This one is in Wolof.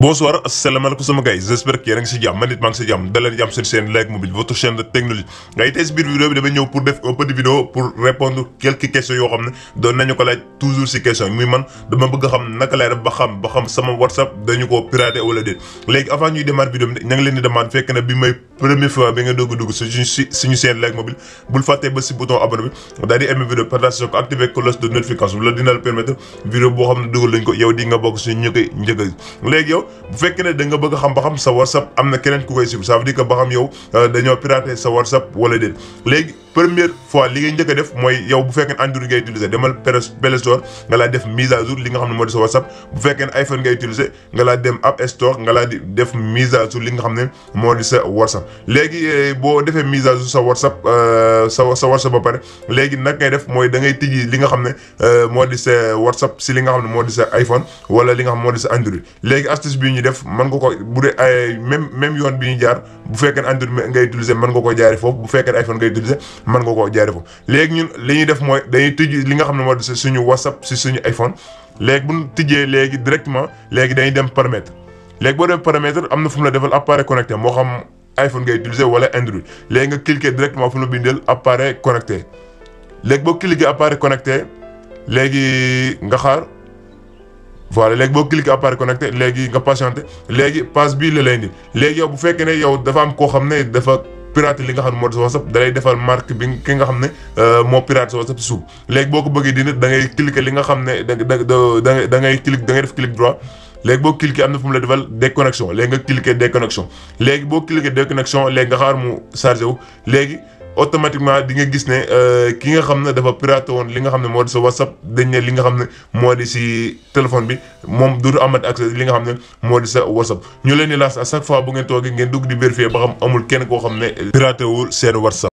Bonsoir, asalaamaaleykum sama gars, j'espère que yéen a ngi si jàmm man it maa ngi si jàmm daleen jàmm sur chaîne like mobile votre chaîne de technologie. Gars yi tey si biir vidéo bi damay ñëw pour def un petit vidéo pour répondre quelques questions yoo xam ne doon nañu ko laaj toujours si question muy man dama bëgg a xam naka lay def ba xam sama WhatsApp dañu ko piraté wala déet. Léegi avant ñuy démarrer vidéo bi ña ngi leen di demande fekk na bi may première fois bi nga dugg suñu chaîne like mobile bul fàttee ba si bouton abonné bi daal di aimer vidéo partager ko activer cloche de notification loolu dina la permettre vidéo boo xam ne dugal lañ ko yow di nga bokk suñu njëkk léegi yow bu fekkee ne da nga bëgg a xam ba xam sa WhatsApp am na keneen ku koy suivre ça veut dire que ba xam yow dañoo piraté sa WhatsApp wala déet léegi première fois li ngay njëkk a def mooy yow bu fekkee ne Android ngay utiliser demal Play Store nga laa def mise à jour li nga xam ne moo di sa WhatsApp bu fekkee ne iPhone ngay utiliser nga laa dem App Store nga laa di def mise à jour li nga xam ne moo di sa WhatsApp léegi boo defee mise à jour sa WhatsApp sa WhatsApp ba pare léegi nag ngay def mooy da ngay tijji li nga xam ne moo di sa WhatsApp si li nga xam ne moo di sa iPhone wala li nga xam moo di sa Android léegi astuce bi ñu def mën nga ko bu dee ay même yoon bi ñu jaar bu fekkee ne Android ngay utiliser mën nga ko jaaree foofu bu fekkee ne iPhone ngay utiliser mën nga koo jaaree foofu léegi ñun li ñuy def mooy dañuy tijji li nga xam ne moo di suñu WhatsApp si suñu iPhone léegi bu ñu tijjee léegi directement léegi dañuy dem paramètre léegi boo dem paramètre am na fu mu la defal appareil connecté moo xam iPhone ngay utiliser wala Android léegi nga cliquer directement fu mu la bindeel appareil connecté léegi boo cliquer appareil connecté léegi nga xaar voilà léegi boo cliquer appareil connecté léegi nga patienté léegi page bii la lay indi léegi yow bu fekkee ne yow dafa am koo xam ne dafa pirate li nga xam ne moo di sa WhatsApp da lay defal marque bi ki nga xam ne moo pirate sa WhatsApp si suuf léegi boo ko bëggee dindi da ngay cliquer li nga xam ne da ngay def clic droit léegi boo cliquer am na fu mu la defal déconnexion léegi nga cliquer déconnexion léegi boo cliquer déconnexion léegi nga xaar mu chargé wu léegi automatiquement di nga gis ne ki nga xam ne dafa piraté woon li nga xam ne moo di sa WhatsApp dañ ne li nga xam ne moo di si téléphone bi moom du amat accès li nga xam ne moo di sa WhatsApp ñu leen di laas à chaque fois bu ngeen toogee ngeen dugg di vérifier ba xam amul kenn koo xam ne piraté wul seen WhatsApp.